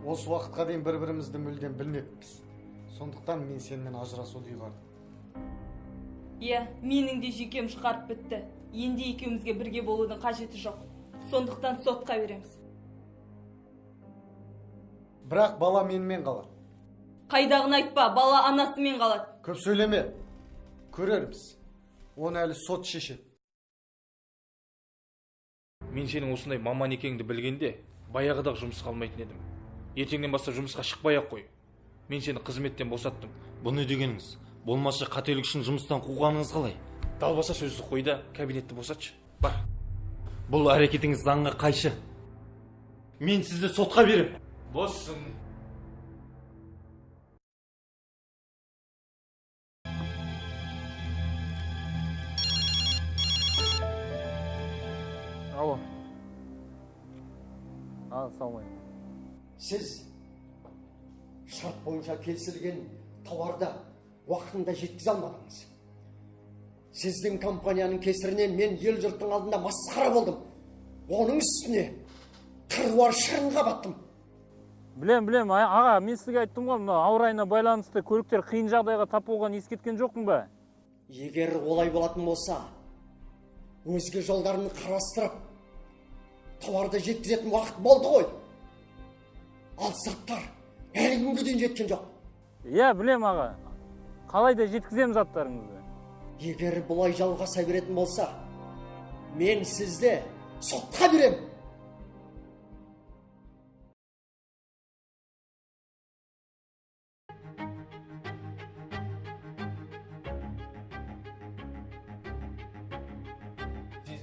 Осы уақытқа дейін бір-бірімізді мүлдем білмеппіз. Сондықтан мен сенімен ажырасуды ұйғардым. Иә, менің де жүйкем жұқарып бітті. Енді екеумізге бірге болудың қажеті жоқ. Сондықтан сотқа береміз. Бірақ бала менімен қалады. Қайдағын айтпа, бала анасымен қалады. Көп сөйлеме. Көрерміз. Оны әлі сот шешеді. Мен сенің осындай маман екеніңді білгенде баяғыда-ақ жұмысқа алмайтын едім. Ертеңнен бастап жұмысқа шықпай-ақ қой. Мен сені қызметтен босаттым. Бұл не дегеніңіз? Болмашы қателік үшін жұмыстан қуғаныңыз қалай? Далбаса сөзді қой да кабинетті босатшы. Бар. Бұл әрекетіңіз заңға қайшы. Мен сізді сотқа беремін. Боссың. Алло. Ассалаумағалейкум. Сіз шарт бойынша келісілген тауарды уақытында жеткізе алмадыңыз. Сіздің компанияның кесірінен мен ел жұрттың алдында масқара болдым. Оның үстіне қыруар шығынға баттым. Білем, білем, аға, мен сізге айттым ғой, мына ауа райына байланысты көліктер қиын жағдайға тап болғанын ескерткен жоқпын ба? Егер олай болатын болса, өзге жолдарын қарастырып, тауарды жеткізетін уақыт болды ғой. Ал заттар әлі күнге дейін жеткен жоқ. Иә, білем, аға. Қалай да жеткіземін заттарыңызды. Егер бұлай жалғаса беретін болса, мен сізді сотқа беремін.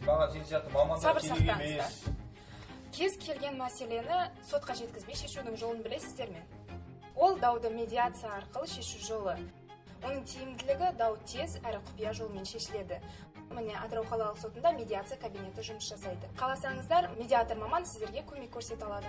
Маған сен сияқты мамандар Сабыр керек сақтаңыздар. емес. Кез келген мәселені сотқа жеткізбей шешудің жолын білесіздер ме? Ол дауды медиация арқылы шешу жолы. Оның тиімділігі дау тез әрі құпия жолмен шешіледі. Міне, Атырау қалалық сотында медиация кабинеті жұмыс жасайды. Қаласаңыздар, медиатор маман сіздерге көмек көрсете алады.